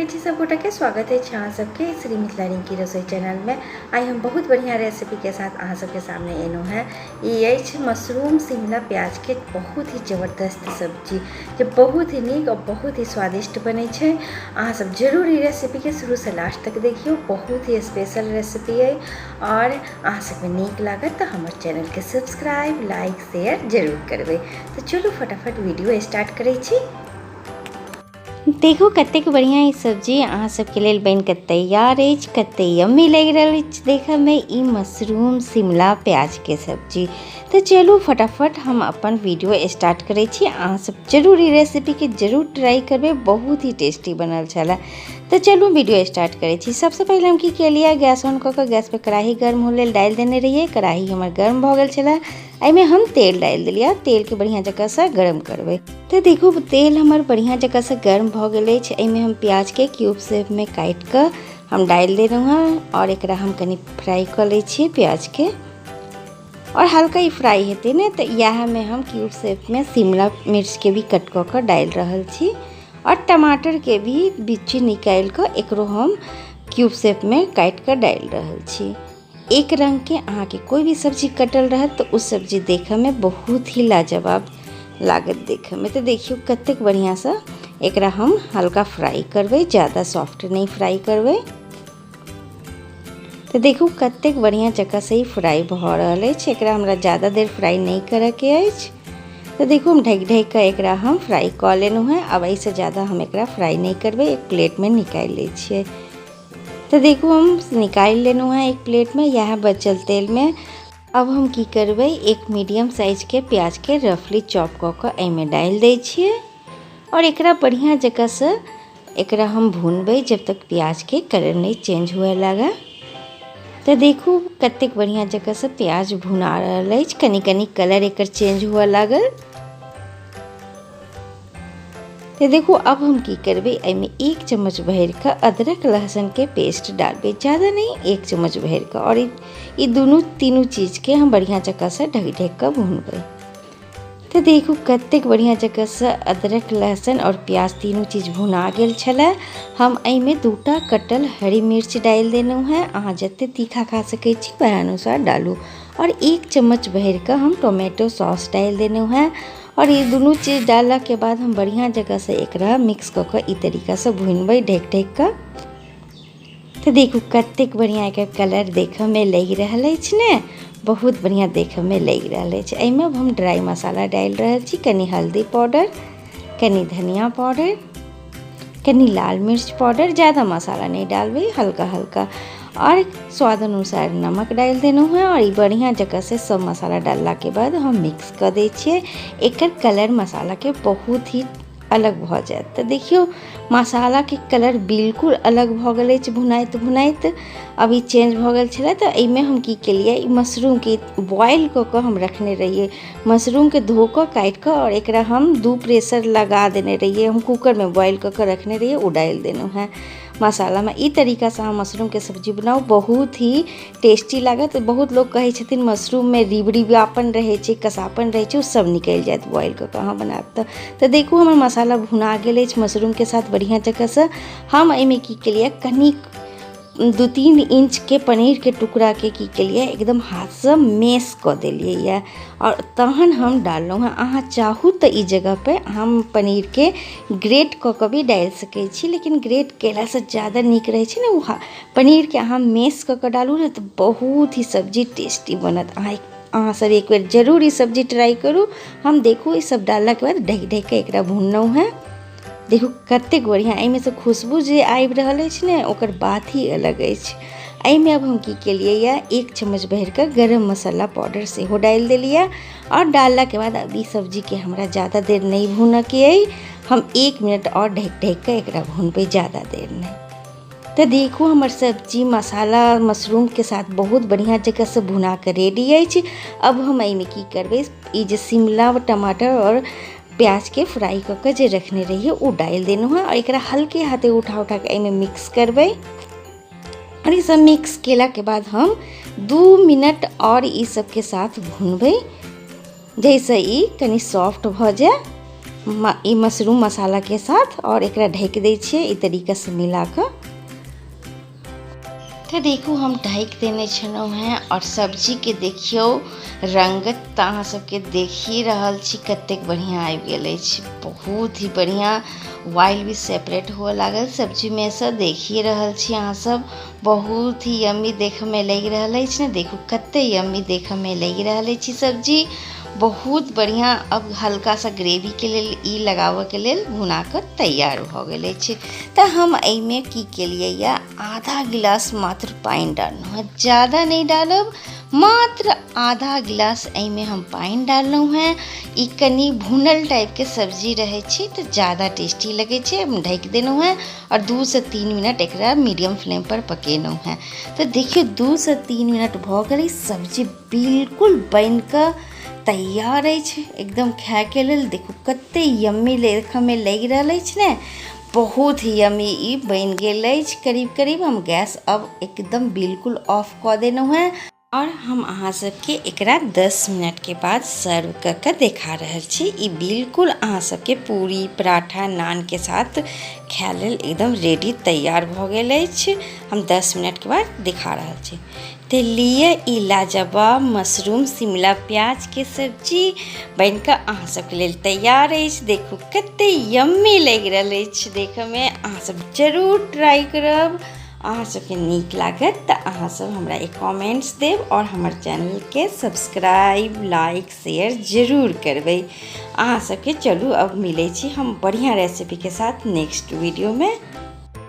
लगै छी सब गोटा के। स्वागत अछि अहाँ सबके श्री मिथिला रिंकी रसोई चैनल में। आइ हम बहुत बढ़िया रेसिपी के साथ अहाँ सबके सामने एलहुँ हैं। ई अछि मशरूम शिमला प्याज के बहुत ही जबरदस्त सब्जी, जे बहुत ही नीक और बहुत ही स्वादिष्ट बनै छै। अहाँ सब जरूर ई रेसिपी के शुरू से लास्ट तक देखियौ, बहुत ही स्पेशल रेसिपी अइ और अहाँ सबके नीक लागत तऽ हमर चैनल के सब्सक्राइब, लाइक, शेयर जरूर करबै। तऽ चलू फटाफट वीडियो स्टार्ट करै छी। देखू कतेक बढ़िआँ ई सब्जी अहाँ सबके लेल बनिकऽ तैयार अछि, कते यम्मी लागि रहल अछि देखऽमे ई मशरूम शिमला प्याजके सब्जी। तऽ चलू फटाफट हम अपन वीडियो स्टार्ट करै छी। अहाँ सब जरूर ई रेसिपीके जरूर ट्राई करबै, बहुत ही टेस्टी बनल छलै। तऽ चलू वीडियो स्टार्ट करै छी। सबसँ पहिले हम की केलियै, गैस ऑन कऽ कऽ गैस पर कड़ाही गर्म होय लेल डालि देने रहियै। कड़ाही हमर गर्म भऽ गेल छलै, एहिमे हम तेल डालि देलियै। तेलके बढ़िआँ जकाँसँ गर्म करबै। तऽ देखू तेल हमर बढ़िआँ जकाँसँ गर्म भऽ गेल अछि। एहिमे हम प्याजके क्यूब शेपमे काटि कऽ हम डालि देलहुँ हँ आओर एकरा हम कनि फ्राइ कऽ लै छियै प्याजके, आओर हल्का ही फ्राइ हेतै ने। तऽ इएहमे हम क्यूब शेपमे शिमला मिर्चके भी कट कऽ कऽ डालि रहल छी आओर टमाटरके भी बिच्ची निकालि कऽ एकरो हम क्यूब शेपमे काटि कऽ डालि रहल छी। एक रङ्गके अहाँके कोइ भी सब्जी कटल रहत तऽ ओ सब्जी देखऽमे बहुत ही लाजवाब लागत देखऽमे। तऽ देखियौ कतेक बढ़िआँसँ एकरा हम हल्का फ्राइ करबै, ज्यादा सॉफ्ट नहि फ्राइ करबै। तऽ देखू कतेक बढ़िआँ जकाँसँ ई फ्राइ भऽ रहल अछि। एकरा हमरा ज्यादा देर फ्राइ नहि करऽके अछि। तऽ देखू हम ढकि ढकि कऽ एकरा हम फ्राइ कऽ लेलहुँ हेँ। आब एहिसँ ज्यादा हम एकरा फ्राइ नहि करबै, एक प्लेटमे निकालि लै छियै। तऽ देखू हम निकालि लेलहुँ हेँ एक प्लेटमे इएह बचल तेलमे। आब हम की करबै, एक मीडियम साइजके प्याजके रफली चॉप कऽ कऽ एहिमे डालि दै छियै आओर एकरा बढ़िआँ जकाँसँ एकरा हम भुनबै जब तक प्याजके कलर नहि चेंज हुए लागै। तऽ देखू कतेक बढ़िआँ जकाँसँ प्याज भुना रहल अछि, कनि कनि कलर एकर चेंज हुअ लागल। तऽ देखू अब हम की करबै, एहिमे 1 चम्मच भरिकऽ अदरक लहसुनके पेस्ट डालबै, ज्यादा नहि, 1 चम्मच भरिकऽ। आओर ई दुनू तीनू चीजके हम बढ़िआँ जकाँसँ ढकि ढकि कऽ भुनबै। तऽ देखू कतेक बढ़िआँ जकाँसँ अदरक लहसुन आओर प्याज तीनू चीज भुना गेल छलै। हम एहिमे 2टा कटल हरी मिर्च डालि देलहुँ हेँ, अहाँ जतेक तीखा खा सकै छी वएह अनुसार डालू। आओर 1 चम्मच भरिकऽ हम टोमेटो सॉस डालि देलहुँ हेँ। आओर ई दुनू चीज डाललाके बाद हम बढ़िआँ जकाँसँ एकरा मिक्स कऽ कऽ ई तरीकासँ भुनबै ढकि ढकि कऽ। तऽ देखू कतेक बढ़िआँ एकर कलर देखऽमे लागि रहल अछि ने, बहुत बढ़िआँ देखऽमे लागि रहल अछि। एहिमे हम ड्राइ मसाला डालि रहल छी, कनि हल्दी पाउडर, कनि धनिया पाउडर, कनि लाल मिर्च पाउडर, ज्यादा मसाला नहि डालबै, हल्का हल्का, आओर स्वाद अनुसार नमक डालि देलहुँ हेँ। आओर ई बढ़िआँ जकाँसँ सब मसाला डाललाके बाद हम मिक्स कऽ दै छियै। एकर कलर मसालाके बहुत ही अलग भऽ जायत। तऽ देखियौ मसालाके कलर बिल्कुल अलग भऽ गेल अछि भुनाइत भुनाइत, अभी चेंज भऽ गेल छलै। तऽ एहिमे हम की केलियै, ई मशरूमके बॉयल कऽ कऽ हम रखने रहियै, मशरूमके धो कऽ काटि कऽ आओर एकरा हम 2 प्रेशर लगा देने रहियै, हम कूकरमे बॉयल कऽ कऽ रखने रहियै, ओ डालि देलहुँ हेँ मसालामे। ई तरीकासँ अहाँ मशरूमके सब्जी बनाउ, बहुत ही टेस्टी लागत। बहुत लोक कहै छथिन मशरूममे रिबरिबापन रहै छै, कसापन रहै छै, ओ सब निकलि जायत बॉयल कऽ कऽ अहाँ बनायब तऽ। तऽ देखू हमर मसाला भुना गेल अछि मशरूमके साथ बढ़िआँ जकाँसँ। हम एहिमे की केलियै, कनिक 2-3 इंचके पनीरके टुकड़ाके की केलियै, एकदम हाथसँ मेस कऽ देलियै यऽ आओर तहन हम डाललहुँ हेँ। अहाँ चाहू तऽ ई जगहपर हम पनीरके ग्रेट कऽ कऽ भी डालि सकै छी, लेकिन ग्रेट कयलासँ ज्यादा नीक रहै छै ने ओ पनीरके अहाँ मेस कऽ कऽ डालू ने तऽ बहुत ही सब्जी टेस्टी बनत। अहाँ सब एक बेर जरूर ई सब्जी ट्राइ करू। हम देखू ई सब डाललाके बाद ढकि ढकि कऽ एकरा भुनलहुँ हेँ। देखू कतेक बढ़िआँ एहिमे सँ खुशबू जे आबि रहल अछि ने, ओकर बात ही अलग अछि। एहिमे अब हम की केलियै यऽ, 1 चम्मच भरिकऽ गरम मसाला पाउडर सेहो डालि देलियै। आओर डाललाके बाद अब ई सब्जीके हमरा ज्यादा देर नहि भुनऽके अइ, हम 1 मिनट आओर ढकि ढकि कऽ एकरा भुनबै, ज्यादा देर नहि। तऽ देखू हमर सब्जी मसाला मशरूमके साथ बहुत बढ़िआँ जकाँसँ भुना कऽ रेडी अछि। अब हम एहिमे की करबै, ई जे शिमला टमाटर आओर प्याजके फ्राइ कऽ कऽ जे रखने रहियै ओ डालि देलहुँ हेँ आओर एकरा हल्के हाथे उठा उठा कऽ एहिमे मिक्स करबै। आओर ई सब मिक्स केलाके बाद हम 2 मिनट आओर ई सबके साथ भुनबै, जाहिसँ ई कनि सॉफ्ट भऽ जाय। ई मशरूम मसालाके साथ आओर एकरा ढकि दै छियै ई तरीकासँ मिला कऽ। तऽ देखू, हम ढकि देने छलहुँ हेँ आओर सब्जीके देखियौ रङ्गत तऽ अहाँ सबके देखिए रहल छी कतेक बढ़िआँ आबि गेल अछि। बहुत ही बढ़िआँ ऑयल भी सेपरेट हुअ लागल सब्जीमे सँ। देखिए रहल छी अहाँ सब, बहुत ही यम्मी देखऽमे लागि रहल अछि ने? देखू, कते यम्मी देखऽमे लागि रहल अछि ई सब्जी, बहुत बढ़िआँ। अब हल्का सा ग्रेवीके लेल ई लगाबऽके लेल भुना कऽ तैयार भऽ गेल अछि। तऽ हम एहिमे की केलियै यऽ, आधा गिलास मात्र पानि डाललहुँ हेँ। ज्यादा नहि डालब, मात्र आधा गिलास एहिमे हम पानि डाललहुँ हेँ। ई कनि भुनल टाइपके सब्जी रहै छै तऽ ज्यादा टेस्टी लगै छै। हम ढकि देलहुँ हेँ आओर 2 से 3 मिनट एकरा मीडियम फ्लेमपर पकेलहुँ हेँ। तऽ देखियौ, 2 से 3 मिनट भऽ गेलै, सब्जी बिल्कुल बनि कऽ तैयार अछि एकदम खायके लेल। देखू, कते यम्मी देखऽमे लागि रहल अछि ने? बहुत ही यम्मी ई बनि गेल अछि। करीब करीब हम गैस अब एकदम बिल्कुल ऑफ कऽ देलहुँ हेँ आओर हम अहाँ सबके एकरा 10 मिनटके बाद सर्व कऽ कऽ देखा रहल छी। ई बिल्कुल अहाँ सबके पूरी, पराठा, नानके साथ खाय लेल एकदम रेडी तैयार भऽ गेल अछि। हम 10 मिनटके बाद दिखा रहल छी। तऽ लिअ, ई लाजवाब मशरूम शिमला प्याजके सब्जी बनि कऽ अहाँ सबके लेल तैयार अछि। देखू, कते यम्मी लागि रहल अछि देखऽमे। अहाँ सब जरूर ट्राई करब। अहाँ सबके नीक लागत तऽ अहाँ सब हमरा एक कमेंट्स देब आओर हमर चैनलके सब्सक्राइब, लाइक, शेयर जरूर करबै अहाँ सबके। चलू, अब मिलै छी हम बढ़िआँ रेसिपीके साथ नेक्स्ट वीडियोमे।